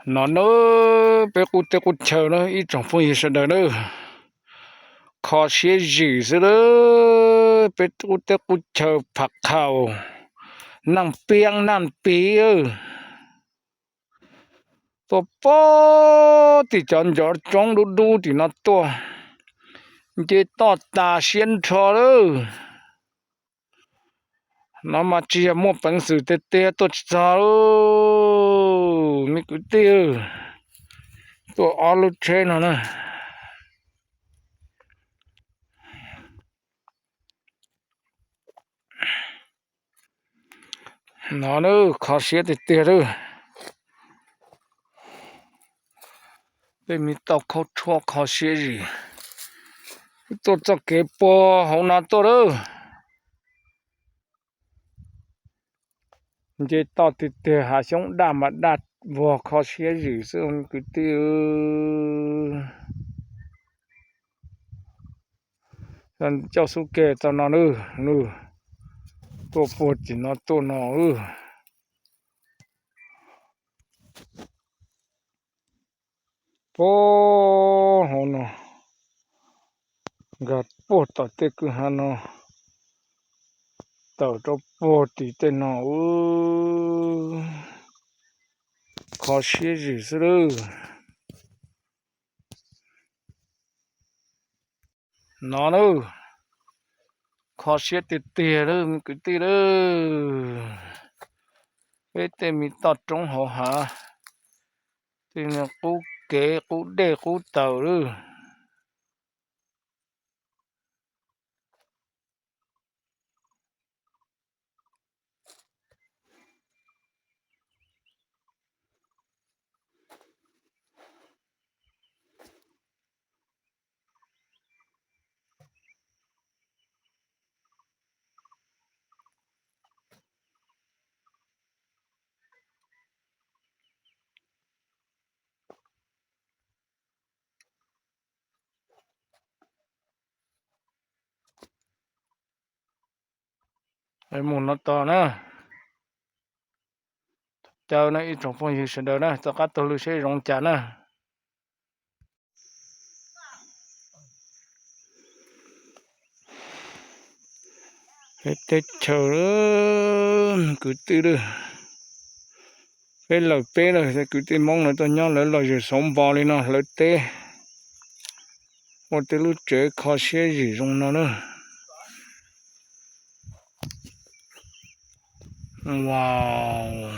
No na, peb qub teb qub chaw na ib tsoom phooj ywg sawv daws na, kho siab zim xwb lawm. Peb qub teb qub chaw Phav Khaum, Naj Piab Naj Piv, tuaj pog tim cov ncov roob dub dub tim no tuaj, nce toj tas siab nrho lawm. No mas tsis yog muaj peev xwm tiag tiag tuaj tsis txog lauj, me kwv tij. Tuaj ob lub tsheb no na. No na, kho siab tiag tiag lawm. Tej me toj khaub tshuab kho siab zim. Tuaj txoj kev puag hauv no tuaj lawm. Nce toj tiag tiag, hav xyoob daj mas daj vog, kho siab zim xwb kwv tij. Coj xub ke txog no na, tuaj puag tim no tuaj no. Puag hauv no, nkag puag tom tej kwj ha no, tawm rau puag tim tej no, kho siab zim xwb lawm. No na, kho siab tiag tiag lawm me kwv tij lawm. Peb tej me toj roob hauv hav, tej qub kev qub dej qub taws lawm. Mus no tos na. Caw na ib tsoom phooj ywg sawv daws na, tom qab taug lw seb zoo cas na. Peb teb chaws kwv tij lawm, peb lawm peb lawm, kwv tij Hmoob lawv tuaj nyob lawv lom zem xauv npo li no hlawv teb, ua tej lub tsev kho siab zim zoo no na. Wow.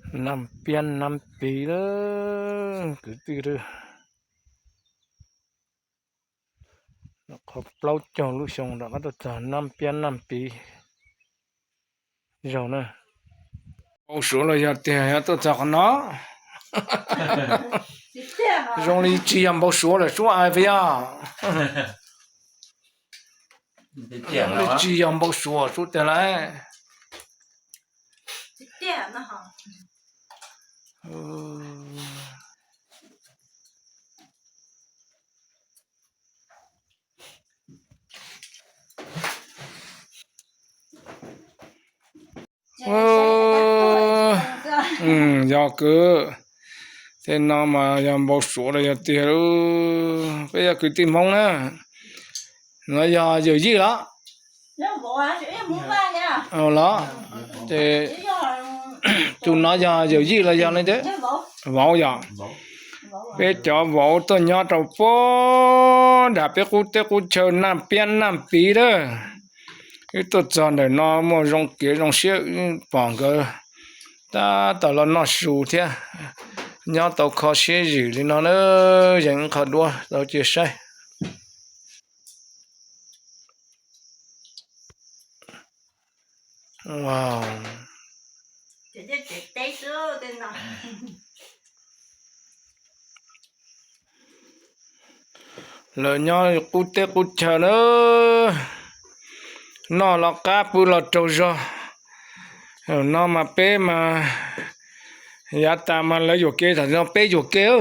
Naj Piab Naj Piv lawm kwv tij lawm. Qhov plaub caug lub xyoo rov qab tuaj txog Naj Piab Naj Piv zaug na. Npau suav los yog tiag, yog tuaj txog qhov no zoo li tsis yog npau suav lawm sub, ais puas yog? Zoo li tsis yog npau suav sub tiag lauj. Yog kwv, tej no mas yog npau suav los yog tiag lauj. Peb yog kwv tij Hmoob na, no yog yawm yij los? Los, ces tus no yog yawm yij los yog li ntawd? Vauv yog. Peb cov vauv tuaj nyob rau puag nram peb qub teb qub chaw Naj Piab Naj Piv lawm. Wb tuaj txog ntawm no muaj zoo kev zoo siab, wb pom nkawd tab tom los noj su thiab, nyob tau kho siab zwm li no na. Yeej qhov duab tau cia saib. Lawv nyob qub teb qub chaw na, noj los qab pw los tsaug zog. No mas peb mas yav tas mas lawv yuam kev, tam sim no peb yuam kev.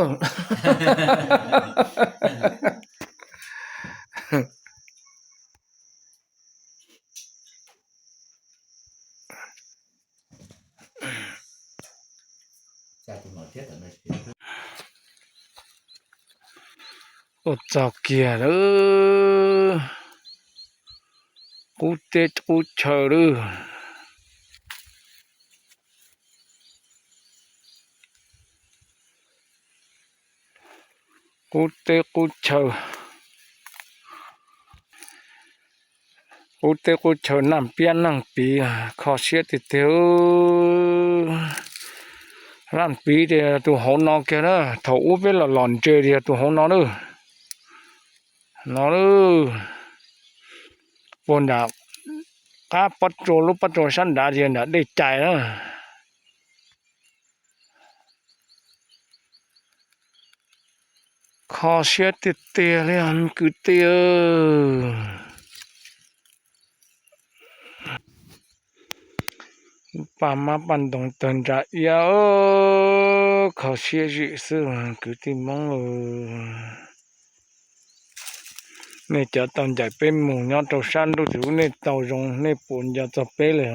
Ua txog kiag lawm, qub teb qub chaw lawm. Qub teb qub chaw, qub teb qub chaw Naj Piab Naj Piv, kho siab tiag tiag. Naj Piv tias tus hauv no kiag na, thaum ub peb los los ntse tias tus hauv no na. No, puag nram qab pob tsuas, lub pob tsuas sab nrad tias nram dej cais na. Kho siab tiag tiag li kwv tij. Paj mab paj ntoos tawg nra iab, kho siab zwm xwb kwv tij Hmoob. Nej cov tau ncaim peb mus nyob rau sab ntuj tim ub, nej tau zoo, nej puas nco txog peb li?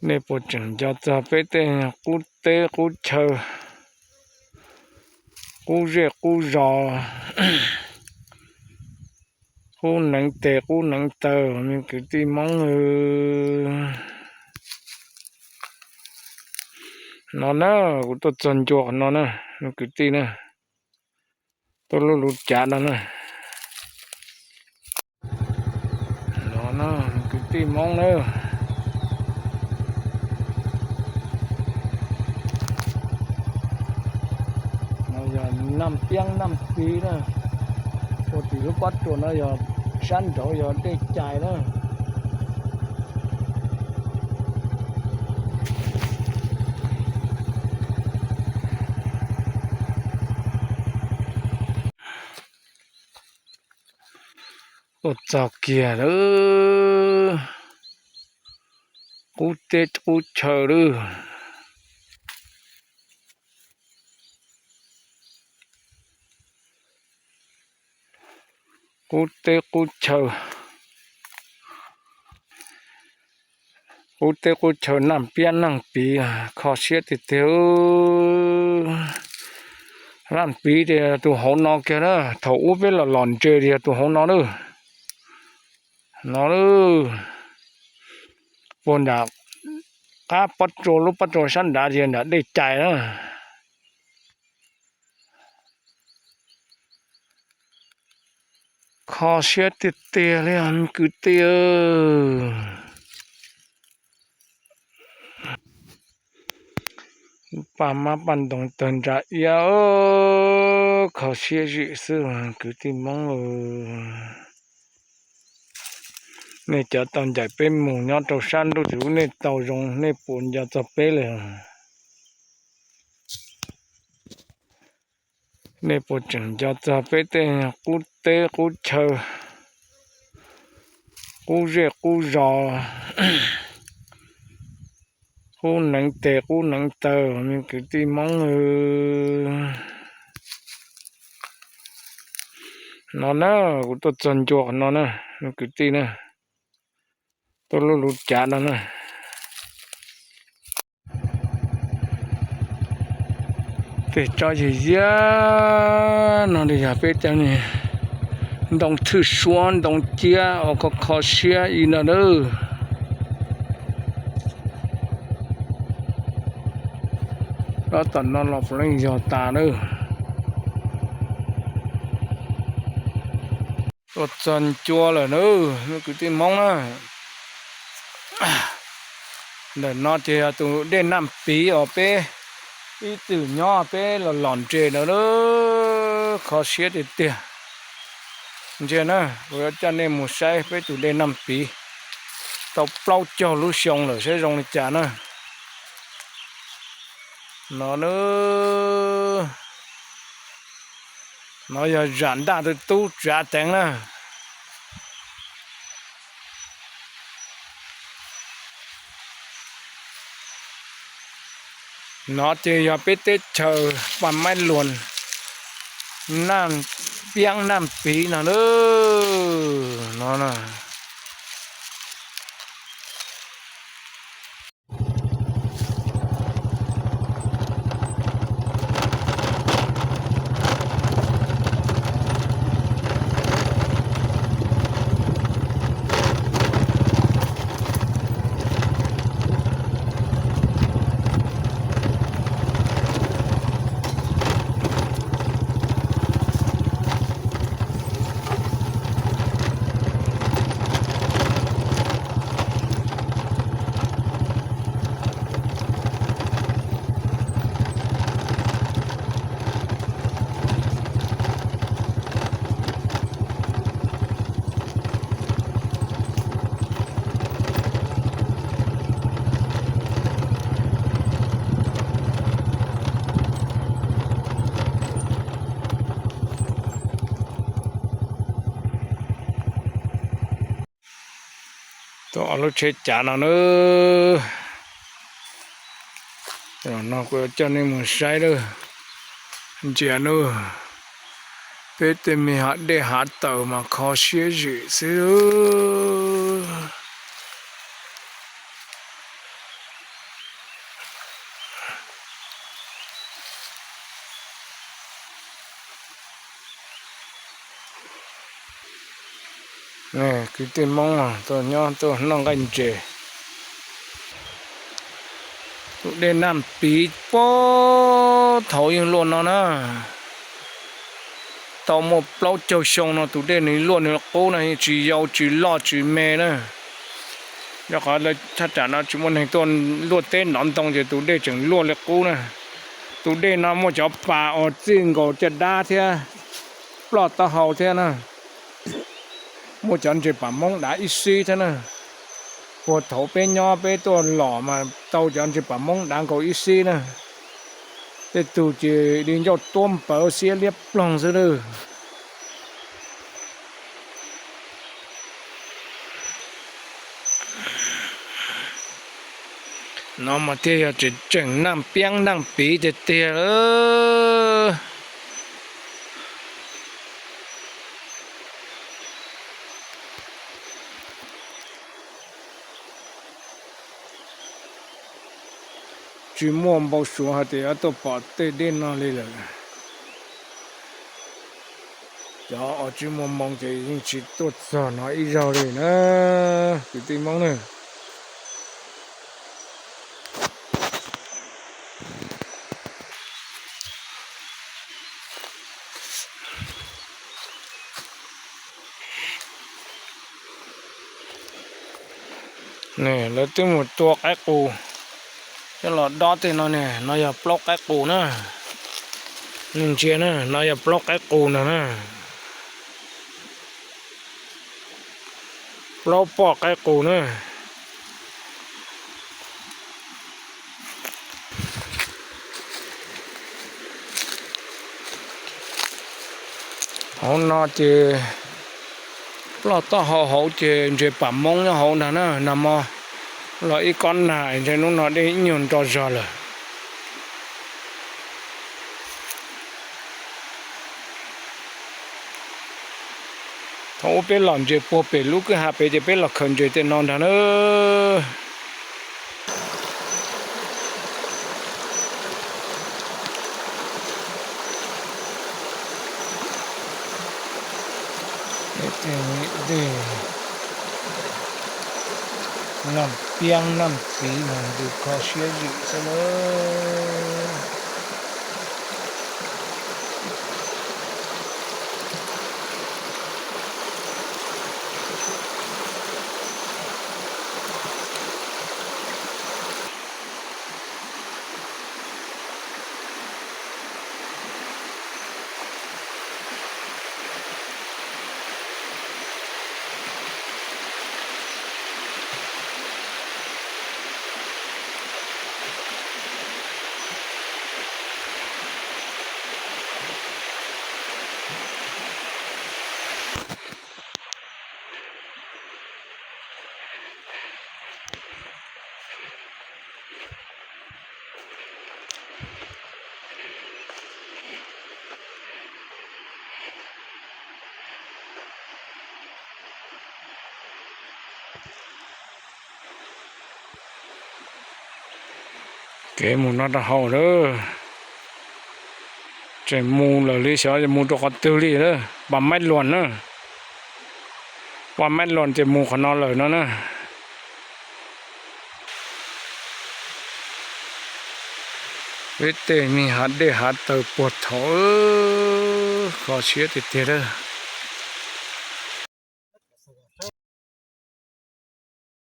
Nej puas tseem nco txog peb tej qub teb qub chaw, qub zej qub zos, qub neev tes qub neev taw, me kwv tij Hmoob? No na, kuv tuaj txog ncua qhov no na, me kwv tij na, tuaj lub lub cav no na. No na, kwv tij Hmoob na. No yog Naj Piab Naj Piv na. Ua tim lub pob tsuas no yog sab nraud yog dej cais na. Ua txog kiag lawm, qub teb qub chaw lawm. Qub teb qub chaw, qub teb qub chaw Naj Piab Naj Piv, kho siab tiag tiag. Naj Piv tias tus hauv no kiag na, thaum ub peb los los ntse tias tus hauv no na. No, puag nram qab pob tsuas, lub pob tsuas sab nrad tias nram dej cais na. Kho siab tiag tiag li kwv tij. Paj mab paj ntoos tawg nra iab, kho siab zwm xwb kwv tij Hmoob. Nej cov tau ncaim peb mus nyob rau sab ntuj tim ub nej tau zoo, nej puas nco txog peb lawm? Nej puas tseem nco txog peb tej qub teb qub chaw, qub zej qub zos, qub neev tes qub neev taw, me kwv tij Hmoob? No na, kuv tuaj txog ncua qhov no na, me kwv tij na, tuaj lub lub cav no na. Tej tsob yig yiab no li yog peb cov ntoo thwj suab ntoo ciab uas kho kho siab ib no lawm. Ob tom no los puav leej yog tas lawm. Tuaj txog ncua lawm na, me kwv tij Hmoob na. Ntawm no ces yog tus dej Naj Piv uas peb ib txwm nyob peb los los nres ntawd na, kho siab tiag tiag. Ntsia na, kuv yuav coj nej mus saib peb tus dej Naj Piv tau plaub caug lub xyoo lawm saib zoo li cas na. No na, no yog zam ntaj tus tub tsav teev na. No ces yog peb teb chaws Paj Maib Luas, Naj Piab Naj Piv no na. No na. Tuaj ob lub tsheb cav no na. No kuv yuav coj nej mus saib lawm. Ntsia na, peb tej me hav dej hav taws mas kho siab zim xwb. Kwv tij Hmoob tuaj nyob tuaj noj nqaij ntses. Tus dej Naj Piv puag thaum ub luaj no na, tau muaj plaub caug xyoo no tus dej nws luaj nws qub na, tsis yau tsis loj tsis me na. Yog qhov lawv thaj tsam no tsis muaj neeg tuaj luaj teb ntov ntoo ces tus dej tseem luaj li qub na. Tus dej no muaj cov pas uas txij nkaus caj dab thiab ploj taub hau thiab na. Muaj cov ntses pam Hmoob dav ib xib thiab na. Puag thaum peb nyob peb tuaj los mas tau cov ntses pam Hmoob dav nkaus ib xib na. Tej tug ces li ncauj tuab npawv xiab liab ploog xwb lawm. No mas thiaj yog tseem tseem Naj Piab Naj Piv tiag tiag lawm. Tsis muaj npau suav hais tias yuav tuaj pom tej dej no li lawm. Cov uas tsis muaj hmoo ces yeej tsis tuaj txog no ib zaug li na, kwv tij Hmoob na. Lawv twb mus tua qaib qus coj los dob tej no ne, no yog plaub qaib qus na. Nej ntsia na, no yog plaub qaib qus ntag na. Plaub poj qaib qus na. Hauv no ces ploj taub hau hauv ces ntses pam moob nyob hauv ntag na. Nag hmo los ib kob nag, ntshai hnub no dej ib nyuag nro zog lawm. Thaum ub peb los ntses puag pem lub kwj ha pem ces peb los khaws ntses tej no ntag na. Dej Naj Piab Naj Piv no ntws kho siab zwm xwb na. Kev mus no rau hauv lawm. Tseem mus lawm li xyov mus rau qhov twg li lawm. Pas Maib Luas na. Pas Maib Luas ces mus qhov no lawm no na. Peb tej me hav dej hav taw puag thaum kho siab tiag tiag lawm.